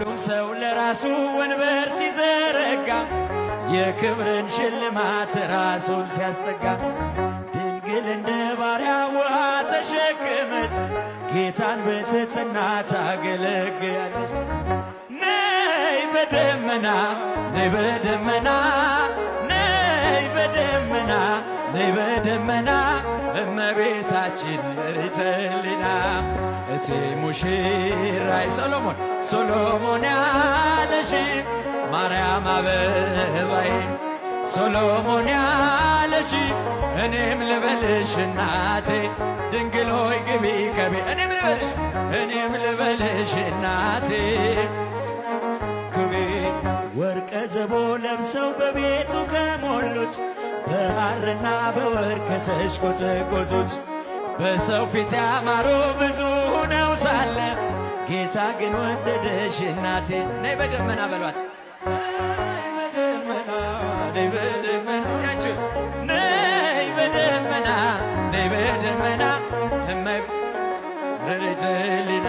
ሁሉም ሰው ለራሱ ወንበር ሲዘረጋ፣ የክብርን ሽልማት ራሱን ሲያስጠጋ፣ ድንግል እንደ ባሪያ ውሃ ተሸክመች ጌታን በትሕትና ታገለግያለች። ነይ በደመና፣ ነይ በደመና፣ ነይ በደመና፣ ነይ በደመና፣ እመቤታችን ርኅተ ሕሊና፣ እቲ ሙሽራይ ሰሎሞን፣ ሶሎሞን ያለሽ ማርያም አበባዬ፣ ሶሎሞን ያለሽ እኔም ልበልሽ እናቴ፣ ድንግል ሆይ ግቢ ከቤ፣ እኔም ልበልሽ፣ እኔም ልበልሽ እናቴ ግቢ። ወርቀ ዘቦ ለብሰው በቤቱ ከሞሉት፣ በሐርና በወርቅ ከተሽቆጠቆጡት፣ በሰው ፊት ያማሩ ብዙ ነው ሳለ ጌታ ግን ወደደሽ እናቴ። ነይ በደመና በሏት። ነይ በደመና፣ እጃችሁ፣ ነይ በደመና፣ ነይ በደመና፣ እመይ ርኅተ ሕሊና።